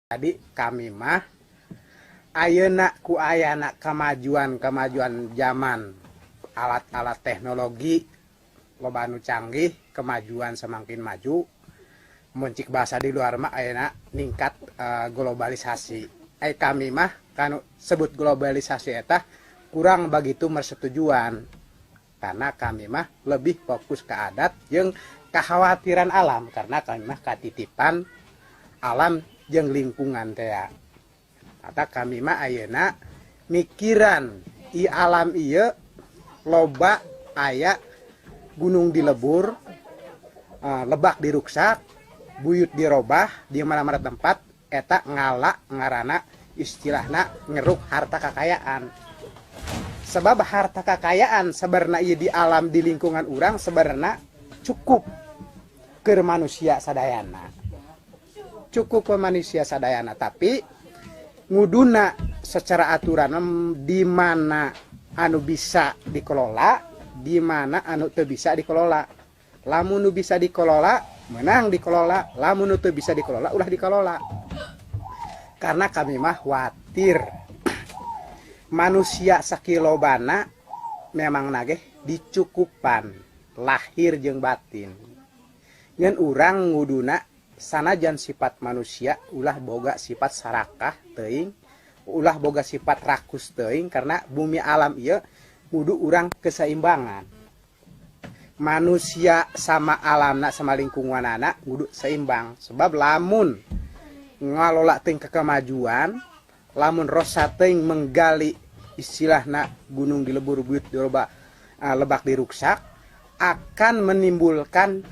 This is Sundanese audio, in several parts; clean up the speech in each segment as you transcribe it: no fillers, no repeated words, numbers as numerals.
Jadi kami mah ayeuna ku ayana kemajuan-kemajuan zaman, alat-alat teknologi loba anu canggih, kemajuan semakin maju, mun cik bahasa di luar mah ayeuna ningkat globalisasi. Kami mah kanu sebut globalisasi eta kurang begitu mersetujuan, karena kami mah lebih fokus ke adat jeung kekhawatiran alam, karena kami mah katitipan alam jeung lingkungan teh. Kata kami mah ayeuna mikiran i alam ieu loba aya gunung dilebur, lebak diruksak, buyut dirobah di mana-mana tempat. Eta ngala ngarana istilahna ngeruk harta kekayaan, sebab harta kekayaan sebenarnya ieu di alam, di lingkungan urang sebenarnya cukup ke manusia sadayana, cukup ke manusia sadayana. Tapi nguduna secara aturan di mana anu bisa dikelola, di mana anu teu bisa dikelola. Lamun nu bisa dikelola, menang dikelola. Lamun nu teu bisa dikelola, ulah dikelola, karena kami mah khawatir manusia sakilobana memang nageh dicukupan lahir jeung batin. Ngan urang nguduna sanajan sifat manusia ulah boga sifat sarakah teuing, ulah boga sifat rakus teuing, karena bumi alam ieu kudu urang keseimbangan. Manusia sama alamna sama lingkunganana kudu seimbang, sebab lamun ngalola teuing ke kemajuan, lamun rosa teuing menggali istilahna gunung dilebur, buyut diroba, lebak diruksak, akan menimbulkan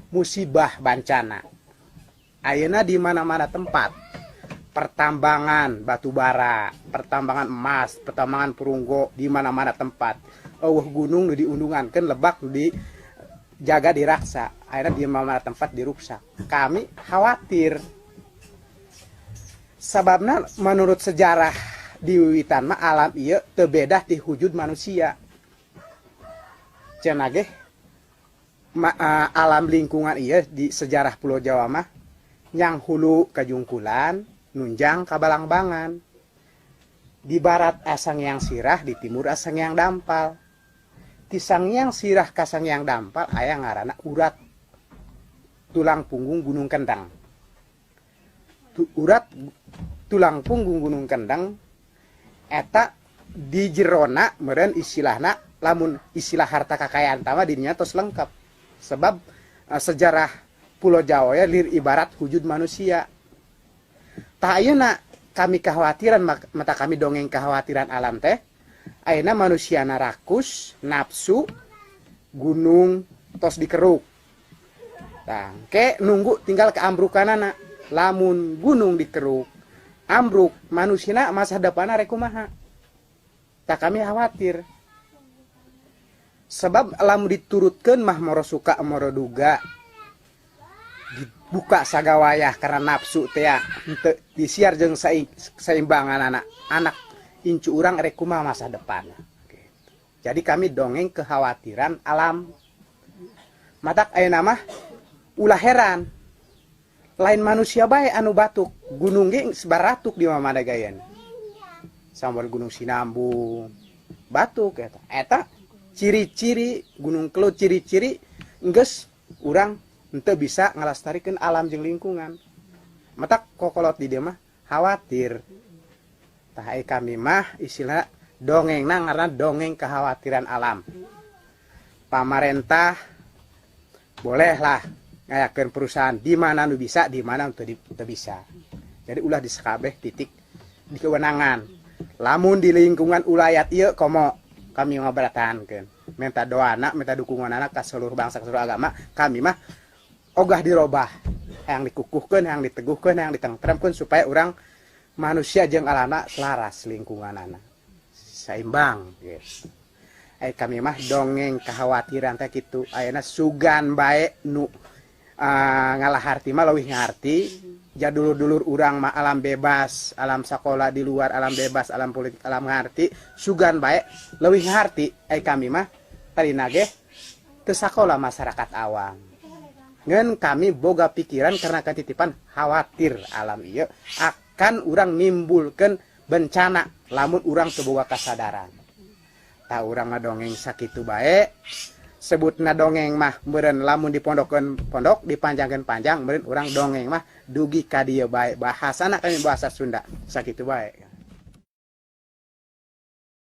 musibah bencana. Ayeuna di mana-mana tempat pertambangan batu bara, pertambangan emas, pertambangan perunggu, di mana-mana tempat. Euweuh gunung nu diundungankeun, lebak nu dijaga diraksa. Akhirnya di mana-mana tempat diruksak. Kami khawatir. Sababna menurut sejarah di wiwitan mah alam ieu teu beda ti wujud manusia. Cenah ge alam lingkungan ieu di sejarah Pulau Jawa mah yang hulu kajungkulan, nunjang ka Balangbangan. Di barat Sangiang Sirah, di timur Sangiang Dampal. Di Sangiang Sirah ka Sangiang Dampal aya ngaranna urat tulang punggung Gunung Kendeng. Urat tulang punggung Gunung Kendeng eta di jerona meureun istilahna lamun istilah harta kakayaan tama dirinya tos lengkap, sebab sejarah Pulau Jawa ya lir ibarat wujud manusia. Tah, ayeuna kami kekhawatiran, mata kami dongeng kekhawatiran alam teh ayeuna manusia rakus nafsu, gunung tos dikeruk. Tah, ke nunggu tinggal keambrukanana. Lamun gunung dikeruk, ambruk, manusia masa depanna rek kumaha? Tah, kami khawatir, sebab lamun diturutkeun mah moro suka moro duga dibuka sagawayah karena nafsu teh ya, henteu disiar jeung seimbangan anak anak incu urang rek kumaha masa depan gitu. Jadi kami dongeng kekhawatiran alam. Matak ayeuna mah ulah heran lain manusia bae anu batuk, gunung ge baratuk di mana gayan. Sambar Gunung Sinambung batuk. Eta eta ciri-ciri Gunung Kelut, ciri-ciri enggeus urang henteu bisa ngalestarikeun alam jeung lingkungan. Matak kokolot di dieu mah khawatir. Tah, kami mah istilah dongengna ngaranna dongeng kekhawatiran alam. Pamarentah bolehlah ngayakeun perusahaan di mana nu bisa, di mana teu bisa. Jadi ulah di sakabeh titik di kewenangan. Lamun di lingkungan ulayat ieu komo kami ngaberatahankeun, minta doana, minta dukungan anak ke seluruh bangsa, ke seluruh agama. Kami mah ogah dirobah yang dikukuhkeun, yang diteguhkeun, yang ditengtremkeun supaya orang manusia jeung alamna selaras, lingkunganana seimbang gitu. Kami mah dongeng kekhawatiran teh kitu. Ayeuna sugan bae nu ngalaharti mah leuwih ngarti. Ja dulur-dulur urang mah alam bebas, alam sekolah di luar, alam bebas, alam politik, alam ngarti, sugan bae leuwih ngarti. Kami mah tadi nage teu sakola, masyarakat awam. Ngan kami boga pikiran karena ketitipan, khawatir alam ieu akan urang nimbulkan bencana lamun urang teu boga kasadaran. Tah, urang ngadongeng sakitu bae. Sebutna dongeng mah meureun lamun dipondokkeun pondok, dipanjangkeun panjang. Meureun urang dongeng mah dugi ka dieu bae. Bahasana kami bahasa Sunda, sakitu bae.